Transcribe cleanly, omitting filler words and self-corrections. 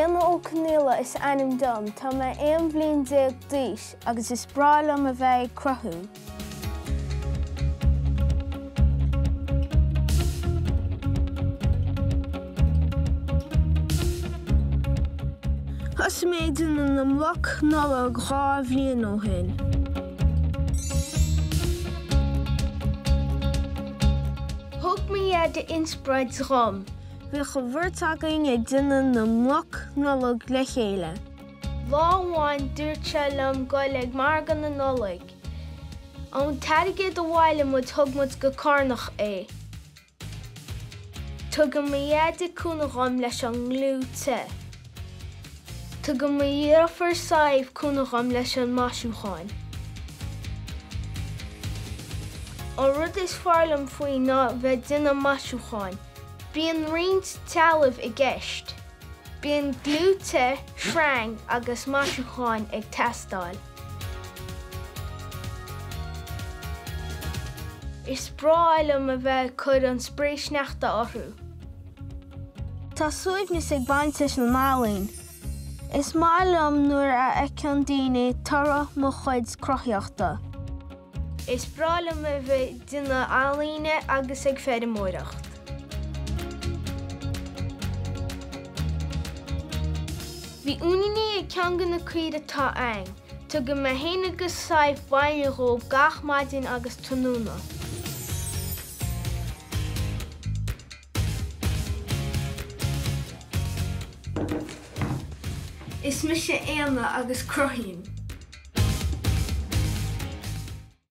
Éanna Ó Conaola is ainm dom, tá mé 11 bhliain d'aois agus is breá liom a bheith ag cruthú. Thosaigh mé ag déanamh na mbloc Nollag 2 bhliain ó shin. Thug mo Dheaide inspioráid dhom. Bhíodh an bheirt againn ag déanamh na mbloc Nollag le chéile. Lá amháin dúirt sé liom goil ag margadh na Nollag. An t-airgead a bhailigh muid thug muid go Carnach é. Tugann mo Dheaide cúnamh dhom leis an ngliú te. Tugann mo dheirfiúr Sadhbh cúnamh dhom leis an maisiúcháin. An rud is fearr liom faoi ná bheith ag déanamh maisiúcháin. Bíonn roinnt trealaimh i gceist. Bíonn gliú te, sreang agus maisiúcháin ag teastáil. Is breá liom a bheith ag cur an sprae sneachta orthu. Tá suaimhneas ag baint leis an ealaín. Is maith liom nuair a fheiceann daoine toradh mo chuid cruthaíochta. Is breá liom a bheith ag déanamh ealaíne agus ag feirmeoireacht. Bhí uainíní ag ceann de na caoirigh atá a'ainn. Tugann mé féin agus Sadhbh bainne dhóibh gach maidin agus tráthnóna. Is mise Éanna agus cruthaím.